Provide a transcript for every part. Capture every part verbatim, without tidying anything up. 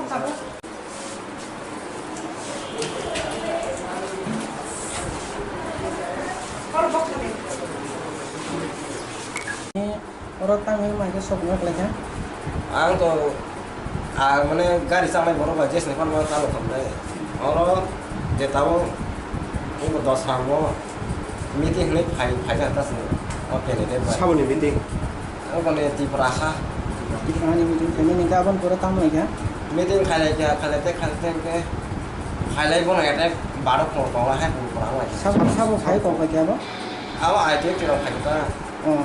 Oro tangwi mankhe sok wngya kwlaikha. Ang to, ang mane gari chanai borok bai jesni phano tamo khamnai. Oro je tabuk wngkha dos ram o meeting hwnwi phai, phaikha ta chwng o candidate bai. Saboni meeting? Oboni Tipra ha. Tiprani meeting khaimani hwnkhe aboni pore tamo wngkha? Meeting khailai kha, khailai tei khailai tei hwnkhe khailai bono attack barok phungo tonglai hai phungo kwrang lai. Sabo, sabo phai kok bai khe abo? Abo I T F T rok phaikha ta. Oh.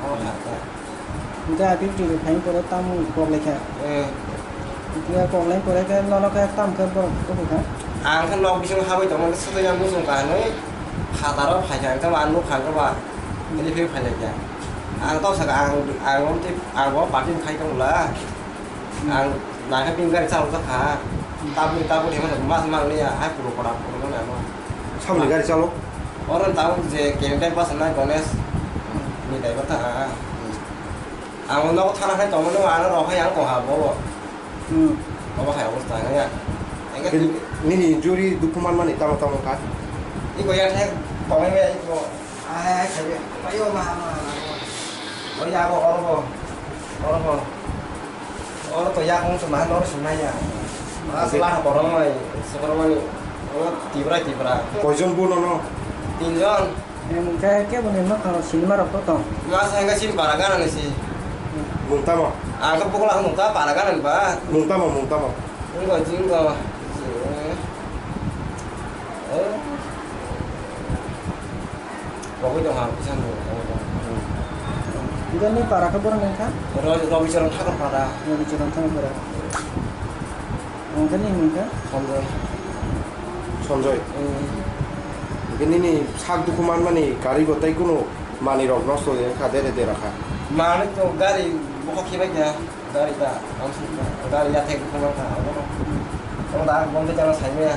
Abo phaikha. Hingke I T F T rok phaini pore tamo kok lai kha. Eh. Hingke kok lai pore khe nono khe tam khe borok kok kha. Ang khe nok bisingo habwi tongma khe swtwi yang muchung ka hinwi phataro phaikha, hingke ba ang nukha hingke ba. Ini phi phailai kha. Ang tok saka ang, ang tei ang bo party khai tong la. Ang nangkhe bini gari chalo jakha. Tabuk tabuk hema mas mang liya hai puro pora puro na mo. Saboni gari chalo? Oro tamo je candidate basa na Ganesh ni driver ta. Ang nogo thana khai tongmani ano rok hai ang tongha bo. Hmm. Obo hai obostha ya. Engke nini injury dukhu manmani tamo tamo kha? Iko ya thek tongmani ya iko. Ai, ai, khabe. Ayo, ma, ma, ma. O ya, abo, oro bo. Oro bo. Oro to ya, kung suma, oro suma ya. Ma, sila ha, borong mai, seborong mai. O, tibra, tibra. Koijon bu nono? Tinjon. Em, ke, ke bune ma, kalo sinima rok to tong. Ma, sa, enggak sin, para gana ni si. Mung tamo? Aku pukul aku mung ta, para gana ni ba. Mung tamo, mung tamo? Enggak, jingga. Eh. Rogwi tong ha, kisa no. Idan ni para khe borok nang kha? Ro-, Robi Charan Thakur para. Robi Charan Thakur para. Ang khe ni hwn kha? Sanjay. Sanjay. Hmm. Hingke nini sak dukhu manmani gari bo tei kunu manwi rok nosto de kha, dere dera kha. Manwi to gari bokhok khibai kha. Gari ta, ang suk ta, gari ya thek khumang ta, ano. Ano da, bom de jana sai me ya.